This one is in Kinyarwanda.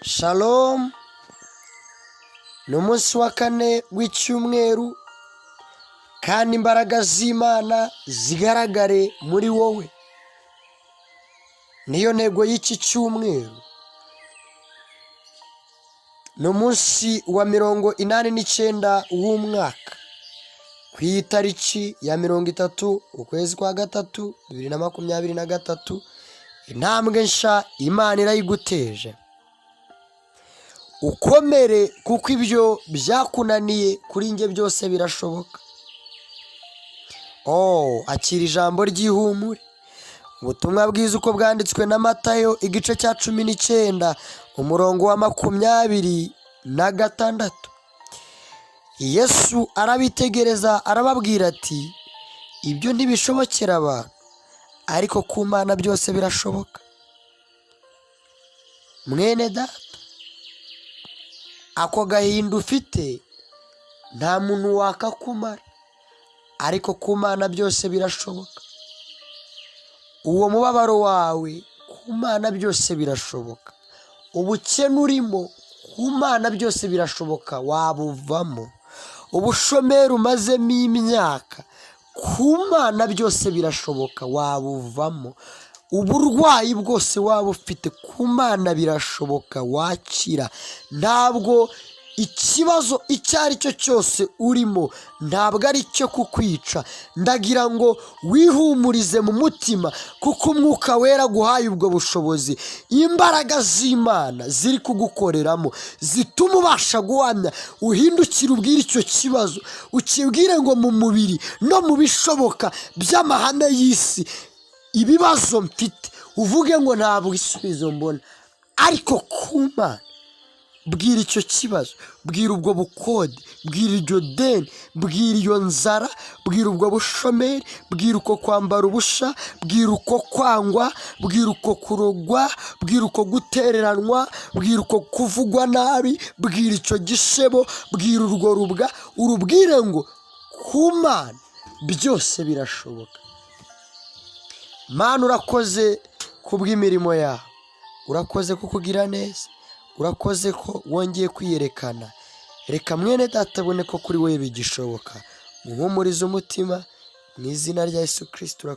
Shalom. Ni umunsi wa kane w'icyumweru, kandi imbaraga z'Imana zigaragare muri wowe. Niyo ntego y'iki cyumweru. Ni umunsi wa 89 w'umwaka, ku iyi tariki ya 30 ukwezi kwa gatatu 2023. Intambwe nshya Imana irayiguteje. Ukomere, kuko ibyo byakunaniye kuri njye byose birashoboka. Oh, akira ijambo ry'ihumure. Ubutumwa bwiza uko bwanditswe na Matayo, igice cya 19, umurongo wa 26. Yesu arabitegereza, arababwira ati: "Ibyo ntibishobokera abantu, ariko ku Mana byose birashoboka." Mwene data, ako gahinda ufite nta muntu wakakumara, ariko ku Mana byose birashoboka. Uwo mubabaro wawe, ku Mana byose birashoboka. Ubukene urimo, ku Mana byose birashoboka, wabuvamo. Ubushomeri umazemo imyaka, ku Mana byose birashoboka, wabuvamo. Uburwayi bwose waba ufite, ku Mana birashoboka, wakira. Ntabwo ikibazo icyo ari cyo cyose urimo ntabwo ari icyo kukwica. Ndagira ngo wihumurize mu mutima, kuko Umwuka Wera aguhaye ubwo bushobozi. Imbaraga z'Imana ziri kugukoreramo zituma ubasha guhamya. Uhindukire, ubwire icyo kibazo, ukibwire ngo: "Mu mubiri no mu bishoboka by'amahame y'isi, ibibazo mfite," uvuge ngo, "ntabwo ibisubizo mbona, ariko ku Mana." Bwira icyo kibazo, bwira ubwo bukode, bwira iryo deni, bwira iyo nzara, bwira ubwo bushomeri, bwira uko kwambara ubusa, bwira uko kwangwa, bwira uko kurogwa, bwira uko gutereranwa, bwira uko kuvugwa nabi, bwira icyo gisebo, bwira urwo rubwa, urubwire ngo: "Ku Mana byose birashoboka." Mana, urakoze kubw'imirimo yawe, urakoze kukugira neza, urakoze ko wongeye kwiyerekana. Reka mwene data abone ko kuri wowe bigishoboka. Muhumurize umutima mu izina rya Yesu Kirisito.